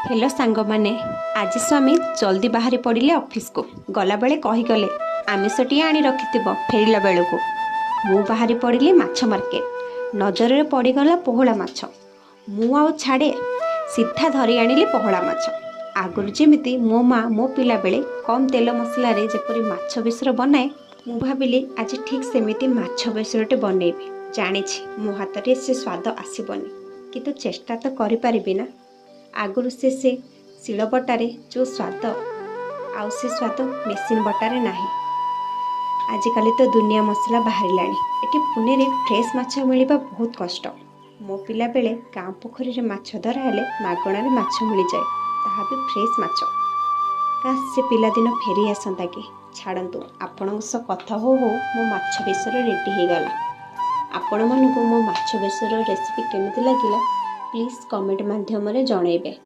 Hello ସାଙ୍ଗମାନେ, ଆଜି ସ୍ୱାମୀ ଜଲ୍ଦି ବାହାରି ପଡ଼ିଲେ ଅଫିସକୁ। ଗଲାବେଳେ କହିଗଲେ, ଆମିଷଟିଏ ଆଣି ରଖିଥିବ ଫେରିଲା ବେଳକୁ। ମୁଁ ବାହାରି ପଡ଼ିଲି ମାଛ ମାର୍କେଟ। ନଜରରେ ପଡ଼ିଗଲା ପୋହଳା ମାଛ। ମୁଁ ଆଉ ଛାଡ଼େ? ସିଧା ଧରି ଆଣିଲି ପୋହଳା ମାଛ। ଆଗରୁ ଯେମିତି ମୋ ମା ମୋ ପିଲାବେଳେ କମ୍ ତେଲ ମସଲାରେ ଯେପରି ମାଛ ବେସର ବନାଏ, ମୁଁ ଭାବିଲି ଆଜି ଠିକ୍ ସେମିତି ମାଛ ବେସରଟେ ବନେଇବି। ଜାଣିଛି ମୋ ହାତରେ ସେ ସ୍ୱାଦ ଆସିବନି, କିନ୍ତୁ ଚେଷ୍ଟା ତ କରିପାରିବି ନା। ଆଗରୁ ସେ ଶିଳବଟାରେ ଯେଉଁ ସ୍ୱାଦ, ଆଉ ସେ ସ୍ୱାଦ ମେସିନ୍ ବଟାରେ ନାହିଁ। ଆଜିକାଲି ତ ଦୁନିଆ ମସଲା ବାହାରିଲାଣି। ଏଠି ପୁନେରେ ଫ୍ରେଶ୍ ମାଛ ମିଳିବା ବହୁତ କଷ୍ଟ। ମୋ ପିଲାବେଳେ ଗାଁ ପୋଖରୀରେ ମାଛ ଧରା ହେଲେ ମାଗଣାରେ ମାଛ ମିଳିଯାଏ, ତାହା ବି ଫ୍ରେଶ୍ ମାଛ। କାଶ, ସେ ପିଲାଦିନ ଫେରି ଆସନ୍ତା କି! ଛାଡ଼ନ୍ତୁ, ଆପଣଙ୍କ ସହ କଥା ହଉ ହଉ ମୋ ମାଛ ବେସର ରେଡ଼ି ହେଇଗଲା। ଆପଣମାନଙ୍କୁ ମୋ ମାଛ ବେସର ରେସିପି କେମିତି ଲାଗିଲା, ପ୍ଲିଜ୍ କମେଣ୍ଟ ମାଧ୍ୟମରେ ଜଣାଇବେ।